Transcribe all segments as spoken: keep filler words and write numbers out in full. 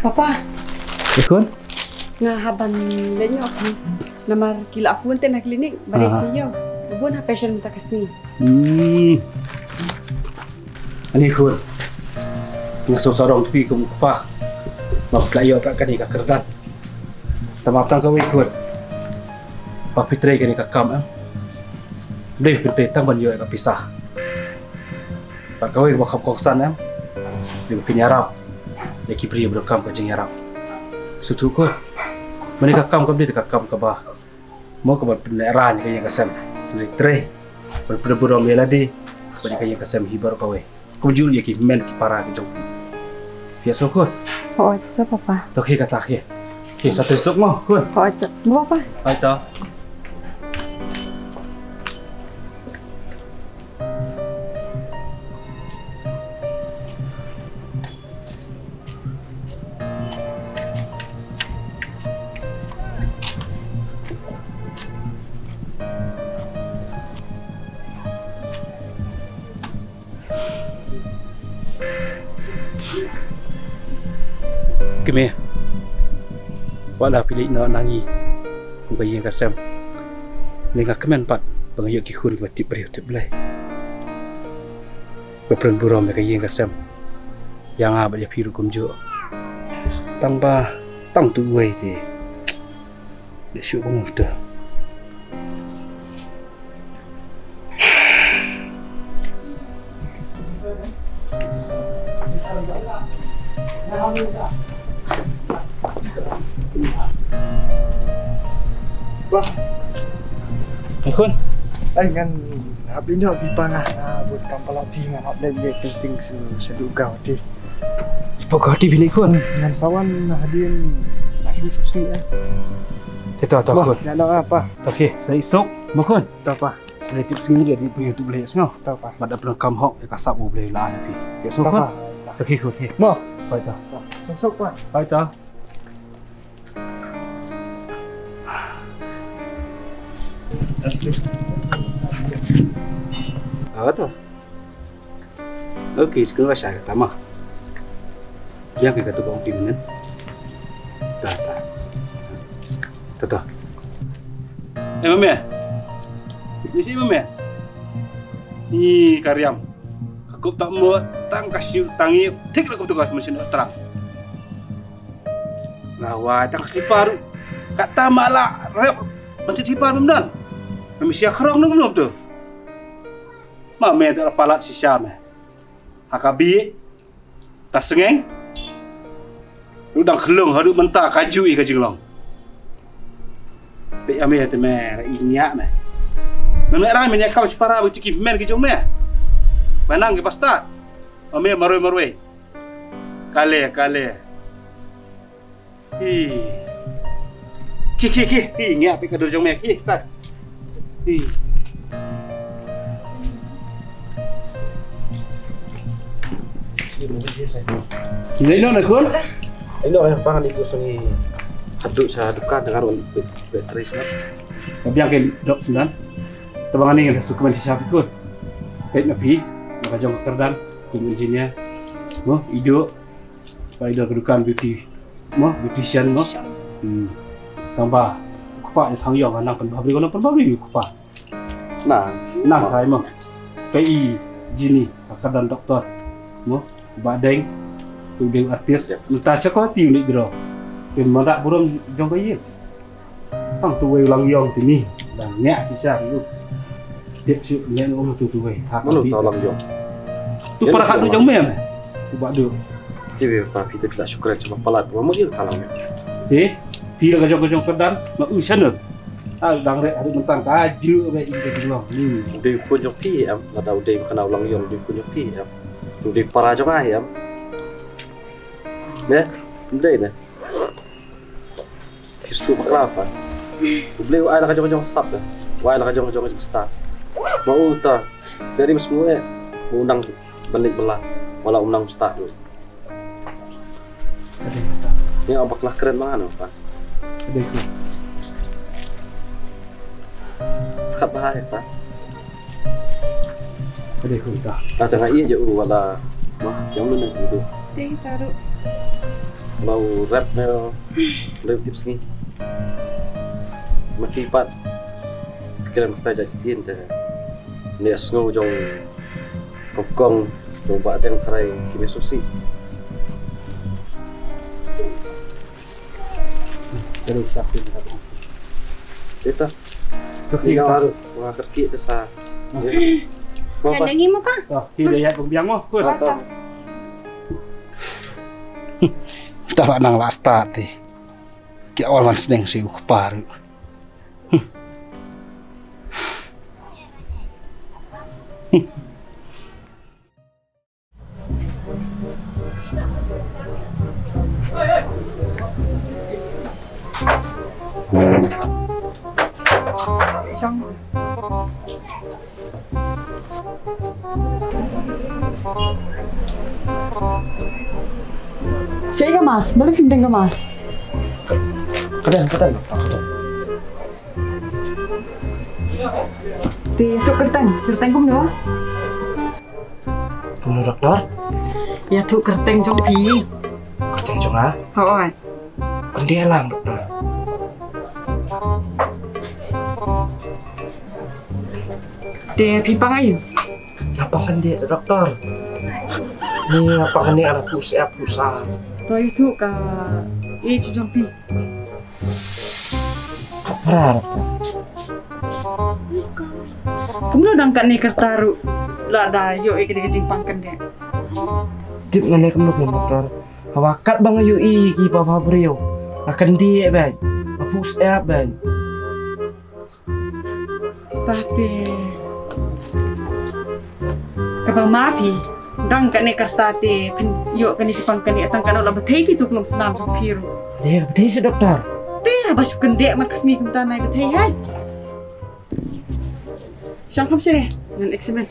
Papa. Ikun? Nga hap ban leit noh. Namar ki la phone te na klinik ba dei sngi ïew. Bun ha patient mynta ka sngi. Hmm. Ani khun. Nga sngewsarong phi kum u kpa. Nga phi la ïoh ka kane ka kyrdan. Tang ba tang kawei khun. Ba phi trei kane ka kam em. Dei phi trei tang ban ïoh ka pisa. Bad kawei kaba kham kongsan em. Dei ba phin ïarap ïa ki briew ba donkam ka jingïarap. Sngewthuh khun. Mane ka kam kam dei ka kam kaba Mo kaba pynlehrain ïa ka ïing ka sem. Pynlehrain. Ban pynburom ïa lade. Ban ïa ka ïing ka sem hi baroh kawei. Kumjuh ïa ki hynmen ki para ki jong. Ïa so khun. Hooid to papa. To khie kata khie. Khie sa trei suk mo khun. Hooid to. Mo papa. Hooid to. Kmie. Wat la phi leit noh na ngi. Kum ka ïing ka sem. Lei nga kmen pat ba nga ïoh ki khun kiba tip briew tip Blei. Ba pynburom ïa ka ïing ka sem. Ïa nga bad ïa phi ruh kumjuh. Tang ba tang tu uwei te. Dei shuh ba ngan pynta. Bah. Khun. Ai ngan hap leit noh, phi pang ah. Nga bud kam palat phi, ngan hap leit leit teng teng sha Duh Gaw te. Pok ka T V ni khun. Ngan sa wan hadien nasi sop sni eh. Te to to khun. Ïa no apa? Okay, sa isok mo khun. To pa. Sa tip sni dia di punya tu boleh sngaw. To pa. Bad da pynlong kam hok ïa ka sap u Blei la ïa phi. Ïa sngaw khun. Okay khun. Mo. Bye to. Sok pa. Bye to. Apa tu? Okay, sekarang ka shai kata ma. Yang kita tu bang pimnen. Dah, dah. Dah, dah. Eh, mami. Ni si mami. Ni kariam. Aku tak mau tang kasih tangi. Tik lah aku tu kasih mesin terang. Lawa tang kasih paru. Kata malah rep. Mesin si paru mdan. Mami sia kerong nung belum tu. Ma me ta palat shisha me. Ha ka bih. Ta sngeng. Ruh dang khlung haduh mynta ka ju i ka jinglong. Peit ïa me te me, la i ngiah me. Me me rai me ïa kam shipara ba tu ki men ki jong me. Ba nang ki bastad. Ïa me marwei marwei. Kale kale. Hi. Ki ki ki. Hi ngiah phi ka dur jong me ki. Start. Hi. Ngai no na kun. Ai no, eh, pangan iku sungi. Haduh sa dukan dengan ron. Battery snap. Ka biang ke dok sunan. Tabang ani ngan sukman shisha phi kun. Peit na phi. Na ka jong ka kyrdan. Kum engineer. Mo iduh. Ba i don ka dukan beauty mo, beautician mo. Hmm. Tang ba u kpa ïa Thang Ïong, nang pynbha briew, nang pynbha briew u kpa. Nang. Nang kai mo. Peit i Jini, ka kyrdan doktor mo. Ba deng. U dei artist. Mynta sha ko ti u ni draw. Pynmada burom jong ka ïing. Tang tu wei u Lang Ïong ti ni. Dang ngiah shisha ïa u. Tip shu ngiah ngiah tu tu wei. Ha, mano uta u Lang Ïong? Tu para khadduh jong me me. U Bah Duh. Te wei pa phi te phi la shukran sha ba palat. Wa mo ïa uta Lang Ïong. Te phi la ka jong ka jong kyrdan. Ma u channel. Ah, dang re haduh mynta ka ju wei ïa ka jong Long. Hmm. U dei u khun jong phi em. Lada u dei kane u Lang Ïong u dei u khun jong phi em. U dei para jong ai em. Ne, u dei ne. Ki shu bakla pa. U Blei u ai la ka jong ka jong ka sap da. U ai la ka jong ka jong ka jong ka star. Ma uta. Dari mas mu eh. Mu nang ban leit bela. Wala u nang star tu. Ni a bakla kren ma ano pa. Kat bahaya ta. Ka dei khun ta. Ta tang ai ïa u wala. Wah, jong mana tu. Dei taruh. Ba u rep ne, lem tip sngi. Ma ki pat kren kata jait ktien te. Ne sngew jong kong kong jong ba deng trai ki me susi. Terus sakit. Ita. Kaki kita. Wah, kaki kita sa. Yang dengi mo ka? Oh, ki dia ya pembiang mo. Kut. Ta ba nang la start ti. Ki awal man sneng si u kpa ruh. Shaei ka mask, balei phim don ka mask? Ka don, ka don. Te ïathuh kyrteng, kyrteng kumno? Kumno doktor? Ïathuh kyrteng jong phi. Kyrteng jong nga? Hooid. Khyndai lang doktor. Te phi pang aïu? Nga pang khyndai doktor. Ni nga pang khyndai, nga la phuh sep phuh sar. To ïathuh ka age jong phi. Khatphra doktor. Kumno dang katne ka rta ruh la da ïoh ïa kane ka jingpang khyndai? Tip nga ne kumno kumno doktor. Haba katba nga ïohi ki ba bha briew, nga khyndai bad nga phuh sep bad. Te kaba ma phi dang katne ka rta te phin ïoh kane jingpang khyndai, tang katno la bthei phi tu klum snam jong phi ruh. Te bthei seh doktor. Te haba shu khyndai man ka sngi kumta nai bthei hai. Shong kham sini ngan examine.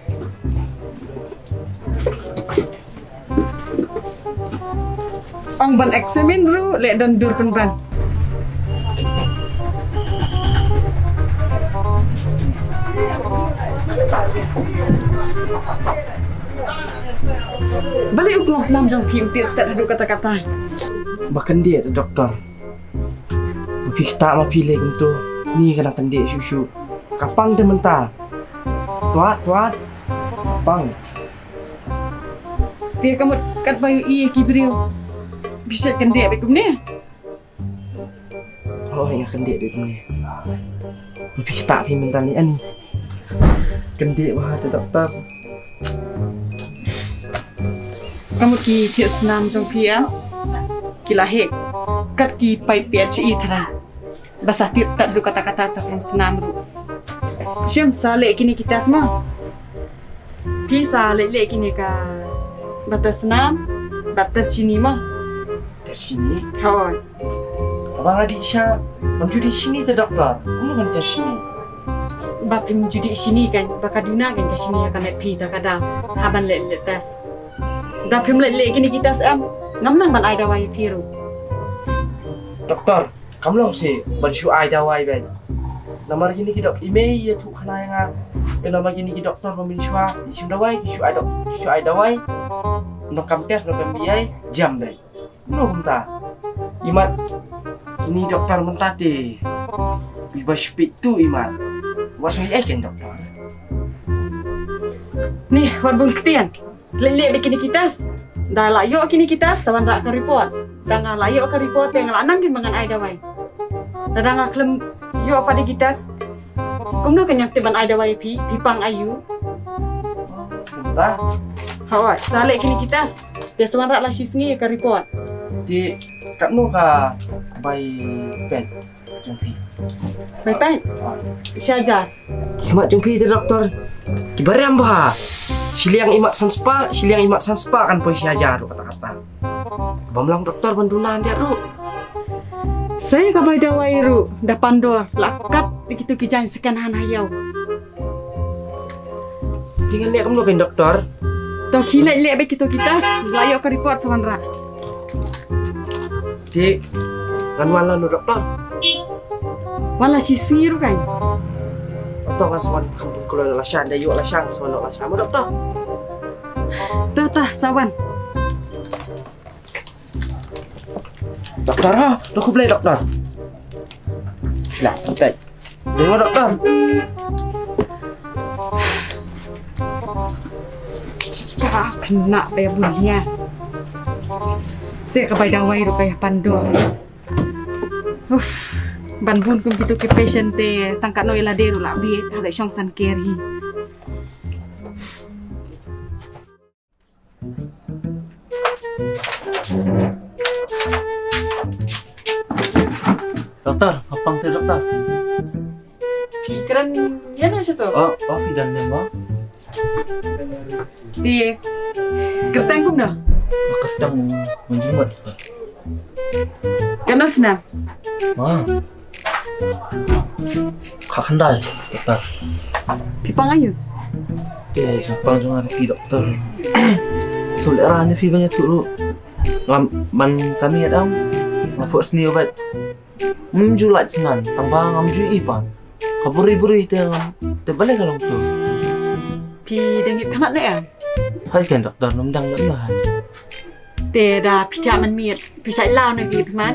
Ong ban examine ruh leh don dur pynban. Balei u klong snam jong phi u tied stet haduh katta katta? Ba khyndai doktor. Ba phi ktah ma phi leh kumto. Ni ka nang khyndai shuh shuh. Ka pang te mynta. Twat twat. Ka pang. Te ka mut katba ïohi ïa ki briew, phi shet khyndai beit kumne? Hooid, nga khyndai beit kumne. Ba phi ktah phi mynta ne ani. Khyndai bha te doktor. Ka mut ki thied snam jong phi em, ki la heh kat ki paip phi sha i thrang. Ba sa tied stet ruh katta katta, ta pyn snam ruh. Shim sa leh kine ki test mo. Phi sa leh leh kine ka ba test snam, ba test shini mo. Test shini? Hooid. Ba nga dih sha, ngam ju dih shini te doktor. Kumno kan test shini? Ba phim ju dih shini kan, ba ka duna kan ka shini ha ka met phi ta ka daw. Haban leh leh test. Da phim leh leh kine ki test em, ngam nang ban ai dawai ïa phi ruh. Doktor, kam long seh ban shu ai dawai beit. Namar kine ki dok-, i mei ïathuh khana ïa nga. Namar kine ki doktor ba mynshuwa, i shim dawai ki shu ai dok-, ki shu ai dawai. Nokam test nokam biai jam beit. Kumno kumta? Imat kine doktor mynta te, i ba shu peit tu imat. Wat shu ai ken doktor. Ni wat bun ktien. Leh leh beit kine ki test. Da la ïoh kine ki test sa wanrah ka report. Da nga la ïoh ka report te nga la nang kin ba ngan ai dawai. Da da nga khlem ïoh pat de ki test, kumno kan ïa tip ban ai dawai ïa phi, phi pang aïu? Kumta. Hooid, sa leh kine ki test. Te sa wanrah la shi sngi ïa ka report. Te katno ka bai peit jong phi? Bai peit? Shi hajar. Ki khmat jong phi te doktor, ki ba rem bha. Shiliang imat san spah, shiliang imat san spah kan poi shi hajar ruh katta katta. Bym long doktor ban duna hynrei ruh. Sa ïa ka bai dawai ruh da pan dor, la kat ïa kito ki jaiñ second hand ha ïew. Te ngan leh kumno kein doktor? To khie leh leh beit kito ki test, la ïoh ka report sa wanrah. Te ngan wan lano doktor? Wan la shi sngi ruh kan. Oto ngan sa wan kham pynkloi la shan, da ïoh la shan sa wan la shan mo doktor. To to sa wan. Doktor, ha? Doktor, Blei, doktor. Lah, doktor. Dei ma doktor. Ka kena ba ïa bun ïa. Se ka bai dawai ruh ka ïa pando. Uff, ban bun kum kitu ki patient te tang katno ïa lade ruh la bieit, ha da shong san ker hi. Doktor, nga pang te doktor. Phi kren ïa na sha to? Oh, oh, phi don ne mo? Te kyrteng kumno? Nga kyrteng Mynjingbit. Katno snem? Ma. Kha khyndai, doktor. Phi pang aïu? Te jingpang jong nga phi doktor. Shu lehrain phi ban ïathuh ruh. Ngam man kami adam. Nga phuh sniew bad. Ngam ju lait snan, tang ba ngam ju i pan. Ka buri buri te ngam, te balei ka long to. Phi dang ïit khmat ne em? Hoi kan doktor, ngam dang lem lah. Te da phi thiah mynmiet, phi shait law ne ki ïit khmat?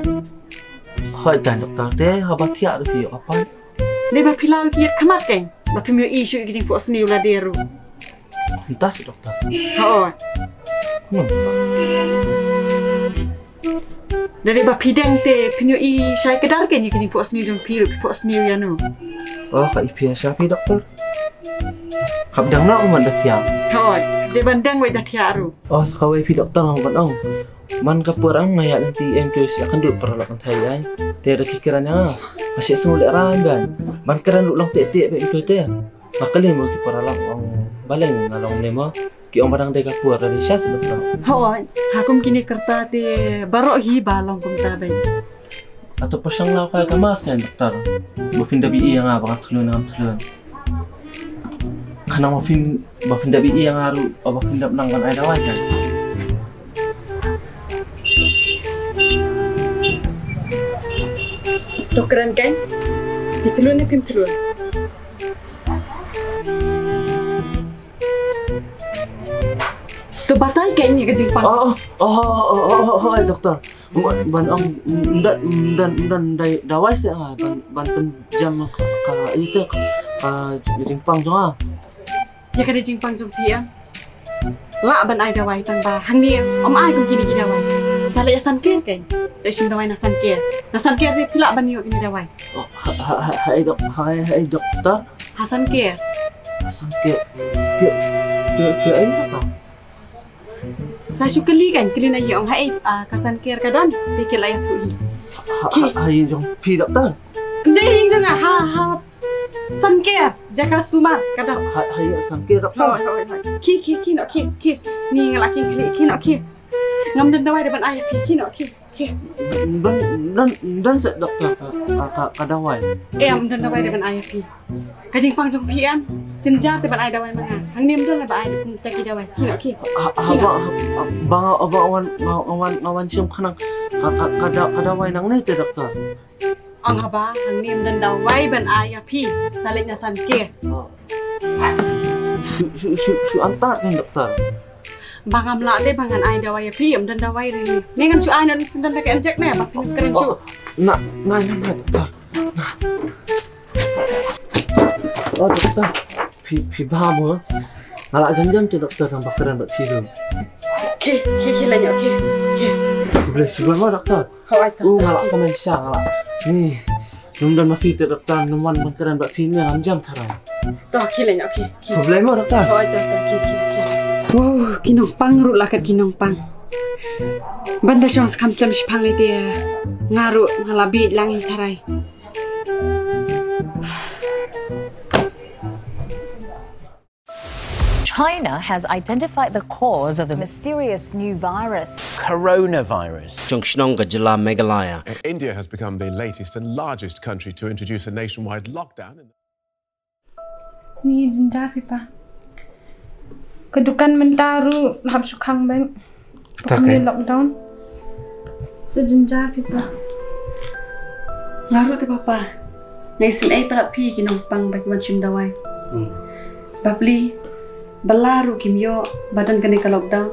Hoi kan doktor, te haba thiah da phi ïoh kapan. Dei ba phi law ki ïit khmat kan, ba phim ïoh i shuh ki jingphuh sniew lade ruh. Mynta seh doktor. Hooid. Hmm. Da dei ba phi deng te phin ïoh i shai kdar kan ïa ki jingphuh sniew jong phi ruh, phi phuh sniew ïano. Oh, ka i phi sha phi doktor. Hap dang noh man da thiah. Hooid, dei ban dang wei da thiah ruh. Oh, sa kawei phi doktor nga ban ong. Man ka por ang nga ïaid lynti em to sha ka kynduh paralok kan thai ai. Te da ki kren ïa nga. Nga shu sngew lehrain ban. Ban kren ruh long teh teh ba em to te. Nga kylli mo ki paralok ong balei nga long ne mo. Ki ong ba dang dei ka por, ka dei sha sha doktor. Hooid, ha kum kine ki rta te baroh hi ba long kumta beit. Ato pyrshang law kai ka mask kan doktor. Ba phin da ïohi ïa nga ba nga thlun ngam thlun. Khnang ba phin, ba phin da ïohi ïa nga ruh, ba phin da nang ban ai dawai kan. To kren kan? Phi thlun ne phim thlun? To batai kan ïa ka jingpang. Oh, oh, oh, doktor. Ban, ban ong, ym don, ym don, ym don dawai seh nga, ban, ban pynjam ka, ka, ito, ka, ka jingpang jong nga. Ïa ka dei jingpang jong phi em. Lah ban ai dawai tang ba hangne ym ai kum kine ki dawai. Sa leh ïa san ker kan. Leh shim dawai na san ker. Na san ker te phi lah ban ïoh kine dawai. Oh, ha, ha, ha, hai dok, hai, hai doktor. Ha san ker. Ha san ker. Ker, ker, ker ai doktor. Sa shu kylli kan, kylli na ïa ong haei, ah, ka san ker ka don, te ki la ïathuh hi. Ha, ha, ha, ha ïing jong phi doktor. Dei ïing jong nga, ha, ha. San ker, jaka sumar, ka don. Ha, ha ïing san ker doktor. Hooid, hooid, hooid. Khie, khie, khie noh, khie, khie. Ni nga la khie, khie, khie noh, khie. Ngam don dawai da ban ai ïa phi, khie noh, khie. Khie. Don, don, don seh doktor ka, ka, ka, ka dawai. Em, don dawai da ban ai ïa phi. Ka jingpang jong phi em. Jynjar te ban ai dawai ma nga. Hangne ym don ba ai da kumta ki dawai. Khie noh, khie. Ha, ha, khie noh. Ba, ha, ba nga, ba nga wan, nga, nga wan, nga wan shim khnang. Ka, ka, ka da, ka dawai nangne te doktor. Ong haba, hangne ym don dawai ban ai ïa phi. Sa leit na san ker. Oh. Shu, shu, shu, shu antad kan doktor. Ba ngam lah te ba ngan ai dawai ïa phi, ym don dawai re ni. Ne ngan shu ai noh syndon da ka injek ne, ba phin kren shuh. Oh, na, na, na, na, doktor. Na. Oh, doktor. Phi, phi bha mo. Nga lah jam jam te doktor tang ba kren bad phi ruh. Khie, khie, khie leit noh, khie, khie. Khublei shibun mo doktor. Hooid, to, to, khie. U, nga lah kmen sha, nga lah. Ni. Ym don ma phi te doktor, ngam wan ban kren bad phi ne, ngam jam tharai. To, khie leit noh, khie, khie. Khublei mo doktor. Hooid, to, to, khie, khie, khie. Oh, ki nongpang ruh la kat ki nongpang. Ban da shong skam slem shipang ite. Nga ruh nga la bieit lang hi tharai. China has identified the cause of the mysterious new virus. Coronavirus. Jong shnong ka jylla Meghalaya. India has become the latest and largest country to introduce a nationwide lockdown. Ni jynjar phi pa. Ka dukan mynta ruh hap shu khang beit. Ka, okay. Ni lockdown. Sa jynjar phi pa. Nga ruh te papa. Nga isynei palat phi ki nongpang ba ki wan shim dawai. Hmm. Bapli. Ba la ruh kim ïoh ba don kane ka lockdown.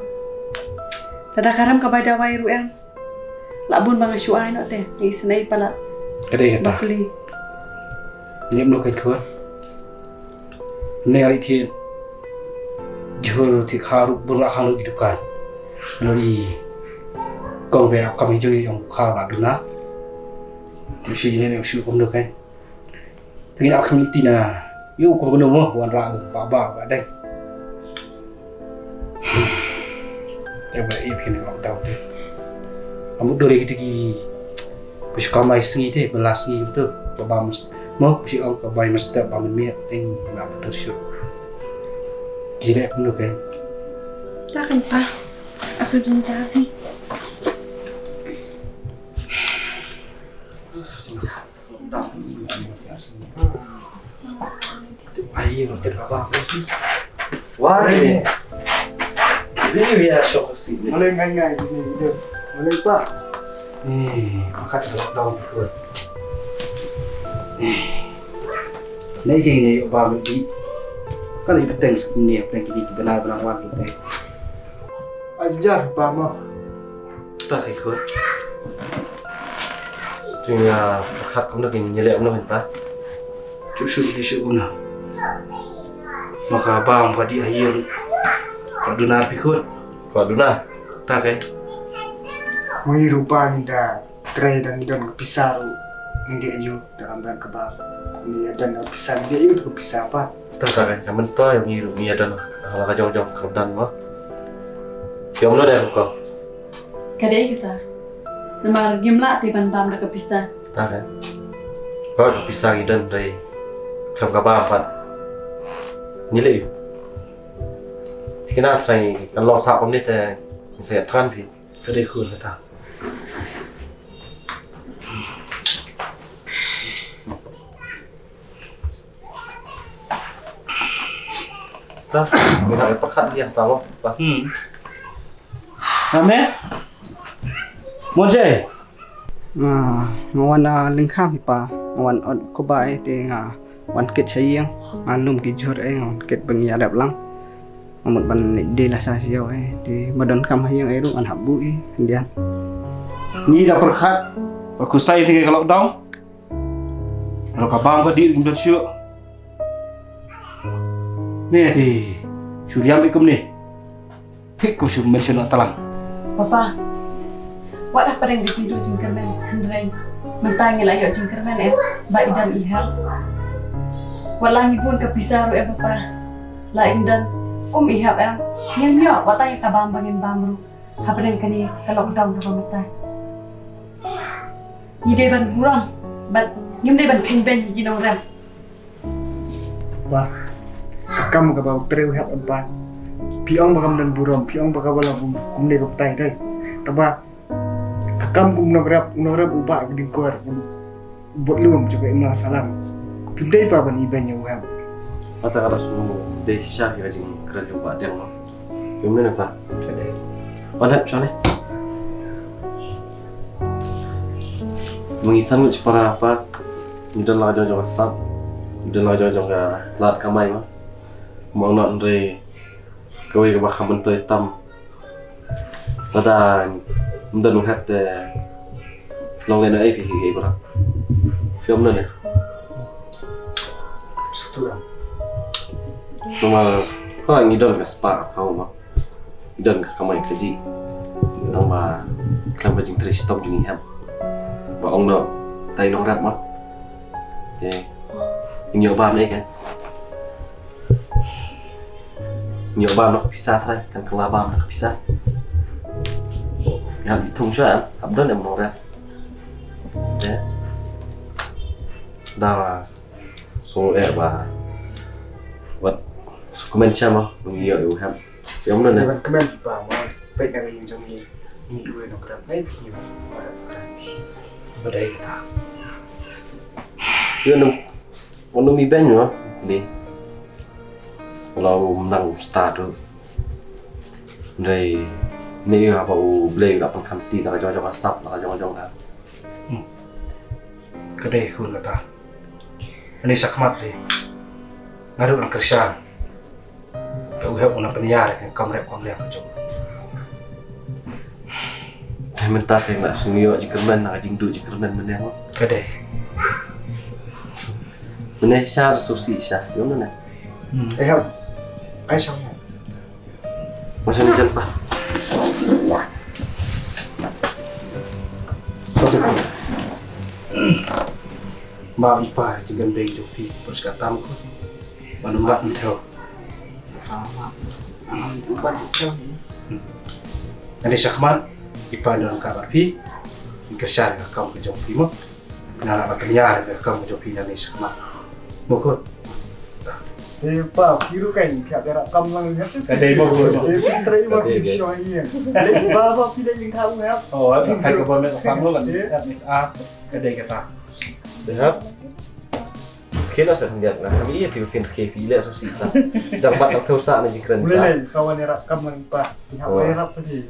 Lada ka rem ka bai dawai ruh em. La bun ba nga shu ai noh te. Ngi isynei palat. Ka dei kata. Bakli. Ngi ym noh kan khun. Ne ari thied. Jhur thied kha ruh bun la khang ruh ki dukan. Lori. Kong bera kam hi jong yong kha la duna. Ti shu ne ne shu kum dukan. Phi ngin ap kham tina. Ïa u kong kano mo wan ra ba ba ba deng. Te ba ip hin ka lockdown te. Amut dore kita ki. Phi shu kamai sngi te ba la sngi tu. Ba ba must mo phi ong ka bai must ba men miet deng na ba tu shu. Ki dei kano kan. Ta kan pa. Asu jinjar ni. Asu jinjar. Ai, ïa, ïa, ïa, ïa. Wah, ïa. Ïa, ïa, ïa, shock sih, ïa. Malay ngai ngai, ïa, ïa. Malay pa. Eh, makat lockdown tu. Eh. Nai ke nai ba mi di. Kan ïa beteng sek ni apa yang kini benar benar wan tu teh. Ajar ba mo. Ta ki khun. Jing ïa pyrkhat kumno kin ïaleh kumno kin ta. Shu shu ïa shu kumno. Ma ka bam ka dih ha ïing. Ka duna phi khun. Ka duna. Ta ke. Ngi ruh pa ngi da trei da ngi don ka pisa ruh. Ngi dei ayu da kam don ka bam. Ngi don ka pisa ngi dei ayu da ka pisa pa. Ta ta ka mynta ngi ruh ngi ïa don ha la ka jong jong ka kyrdan mo. Ïa mano dei ko. Ka dei kata. Namar ngim lah te ban bam da ka pisa. Ta ka. Ba ka pisa ngi don dei khlem ka bam pat. Ngi leh. Kina trai kan long sah kumne te ngi sa ïa tran phi. Ka dei khun kata. Ta, ngi nak pyrkhat dia ta mo. Ta. Hmm. Ame? Mo je? Nga, nga wan, ah, lyngkha phi pa. Nga wan ot ko ba eh te nga wan kit sha ïing. Nga lum ki jhur eh nga wan kit ba ngi ïarap lang. Nga mut ban leit die la sa sha ïew eh. Te ba don kam ha ïing eh ruh ngan hap buh eh. Khyndiat. Ngi da pyrkhat. Ba khustai te ka lockdown. Lok ka bam ka dih rim dot shuh. Ne te shu riam i kumne. Thik kum shu mention na talang. Papa. Wat hapdeng ka jingduh jingkyrmen hynrei mynta ngi la ïoh jingkyrmen em ba i don i hep. Wat la ngi bun ka pisa ruh em papa. La i don kum i hep em. Ngim ïoh wat tang ïa ka bam ba ngin bam ruh. Hapdeng kane ka lockdown kaba mynta. Ngi dei ban burom bad ngim dei ban kheiñ beiñ ïa ki nongrep. Ba ka kam kaba u trei u hep em pa. Phi ong ba kam don burom, phi ong ba kaba la kum, kumne ka batai dei. Kaba ka kam kum nongrep, nongrep u ba ka ding kor. Bot lum jong ka imlang sahlang. Phim dei pa ban ibeiñ ïa u hep. Kata ka da shu dei shisha ïa ka jingkren jong u Bah Deng mo. Phim dei ne pa. Ka dei. Wan hep shane. Mynta ngi san ngut shipara pa. Ngi don la ka jong jong ka sap. Ngi don la ka jong jong ka lad kamai mo. Mo ngi don re kawei kaba kham myntoi tam. Lada ym don u hep te long lehnohei phi hi hi bra. Phi ym don ne. Satu lam. Namar ha ngi don ka spah ka phew ma. Ngi don ka kamai kajih. Tang ba khlem ka jingtrei shitom jong ngi hep. Ba ong noh tai nongrep ma. Te ngi ïoh bam ne ka. Ngi ïoh bam noh ka pisa trai, kan kylla bam noh ka pisa. Ïa, thung shuwa, hap don em nongrep. Te da shu eh ba wat shu kmen sha ma, ba ngi ïoh ïoh hap. Ïoh mano ne? Ban kmen ba ma, peit na ka ïing jong ngi, ngi ïoh nongrep ne, ngi ïoh. Ba dei kata. Ïoh nong Wat nym ibeiñ mo, ni. Lada u nang stad ruh. Hynrei ni haba U Blei u la pynkham ti na ka jong jong ka sap, na ka jong jong ka. Hmm. Ka dei khun kata. Ani shakhmat ri. Nga ruh ngan kyrshan. Ka u hep u nang pynïar ïa ka kam rep kam riang ka jong u. Mynta te nga sngew ïoh jingkyrmen na ka jingduh jingkyrmen mynne mo. Ka dei. Mynne shisha ruh sngewsih shisha. Ïoh mynne. Hmm. Eh, hap. Ai shong na. Ai shong na jan pa. Ma i pa jingkyrmen jong phi. Pus ka tam ko. Ban ym lap ym thew. Ngan ïa shakhmat, i pa don ka bad phi, i kyrshan ka kam ka jong phi mo. Nga la ba kynja ka kam ka jong phi ngan ïa shakhmat. Mo ko. Eh, pa, phi ruh kan, phi hap ïarap kam lang ïa. Ka dei mo ko. Eh, phi trei mo phi shong ïa. Eh, ba, ba, phi dei jingkha u hap. Oh, ka ka ba met kam lo kan, eh, miss up, miss up. Ka dei kata. Dei hap. Khie la sa khyndiat na kami ïa phi phin khie phi leh sngewsih sa. Dang bat dang thew sa na jingkren. Boleh ta. Leh, sa wan ïarap kam lang pa. Ïa, oh, ïarap tadi.